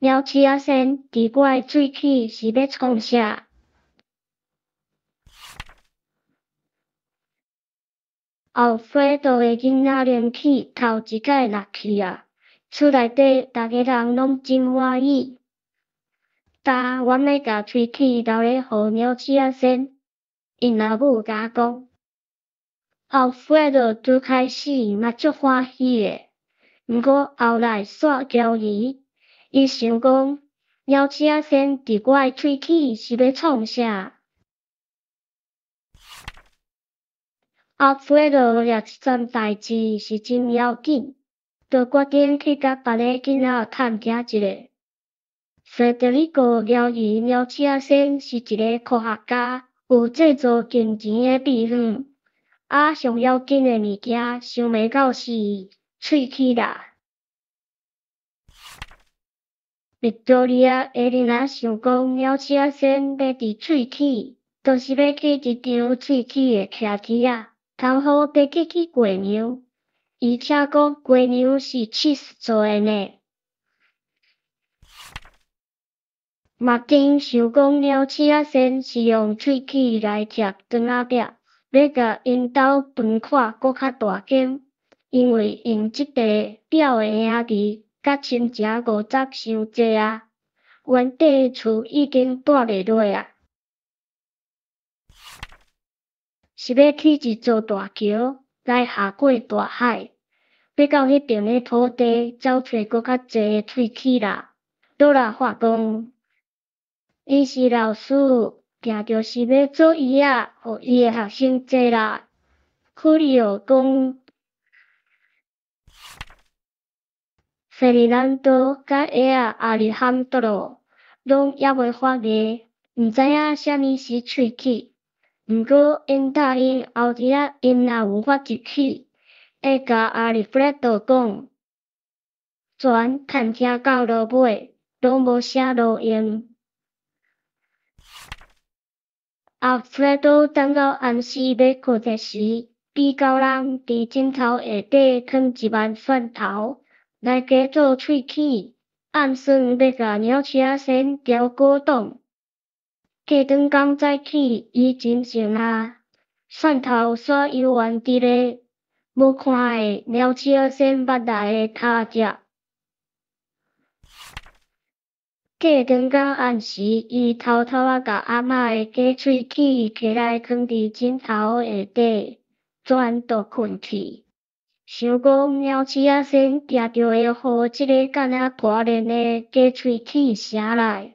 鳥鼠仔仙佇我的喙齒是欲創啥？奧弗多的囡仔靈氣頭一擺落去矣，厝內底逐家人攏真歡喜。今阮欲共喙齒留咧予鳥鼠仔仙，𪜶老母共我講。奧弗多拄開始嘛足歡喜的，毋過後來煞猶疑，伊想講鳥鼠仔仙佇我的喙齒是欲創啥？阿弗羅掠這樁代誌是真要緊，就決定去共別个囡仔探聽一下。費德里哥懷疑鳥鼠仔仙是一个科學家，有製造金錢的秘方。啊，上要緊的物件，想袂到是喙齒啦。維多利亞埃琳娜想講鳥鼠仔仙欲治喙齒，就是欲去一張喙齒的徛機仔，通好爬去去雞娘。而且講雞娘是 cheese 做的呢。馬丁想講鳥鼠仔仙是用喙齒來貼腸仔壁，欲共𪜶兜飯看閣較大間，因為𪜶這塊表的兄弟佮親情五十傷濟矣，原底厝已經蹛袂落矣。是欲起一座大橋來下過大海，欲到彼爿的土地走揣閣較濟的喙齒啦。羅拉話講，伊是老師，定著是欲做椅仔，予伊的學生坐啦。庫里奧講，費爾南多佮埃仔阿里漢多羅攏猶未發芽，毋知影啥物是喙齒。毋過，𪜶答應後日仔𪜶若有發一齒，會共阿里弗雷多講。全探聽到落尾，攏無啥路用。阿弗雷多等到暗時欲睏著時，比狗人佇枕頭下底囥一丸蒜頭，來假做喙齒，暗算欲共鳥鼠仔仙調果凍。過轉工早起，伊精神啊，蒜頭煞猶原佇咧無看的鳥鼠仔仙捌來的跤跡。過轉工暗時，伊偷偷仔共阿嬤的假喙齒摕來囥佇枕頭下底，全就睏去。想講鳥鼠仔仙定著會予這个敢若破練的假喙齒晟來。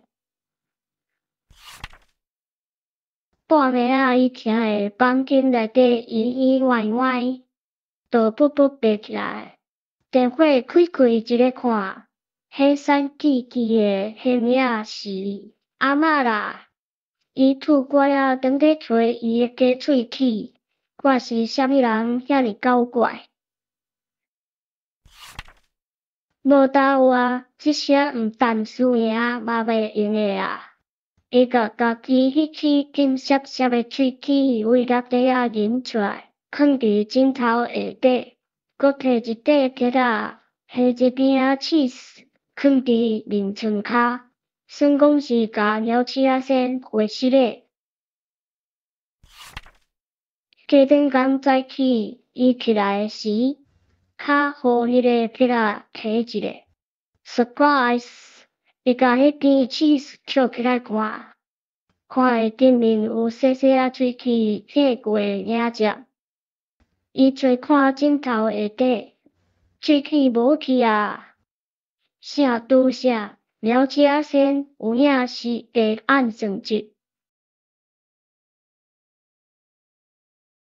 半暝仔，伊聽會房間內底咿咿歪歪，就噗噗爬起來，電火開開一个看，彼瘦吱吱的彼影是阿嬤啦！伊吐拐仔當咧揣伊的假喙齒，看是啥物人遐爾狡怪。無答話，這聲毋但輸贏嘛袂用的啊！伊共家己彼支金閃閃的喙齒為內袋仔拎出來，囥佇枕頭下底，閣提一塊茄仔，下一邊仔起司，囥佇眠床跤，算講是共鳥鼠仔仙回失的。過轉工早起，伊起來時，較予彼个撇仔提一下，Surprise！伊共彼片起司抾起來看，看會頂面有細細仔喙齒片過的影跡。伊揣看枕頭下底，喙齒無去啊！啥拄啥，鳥鼠仔仙有影是會按算術。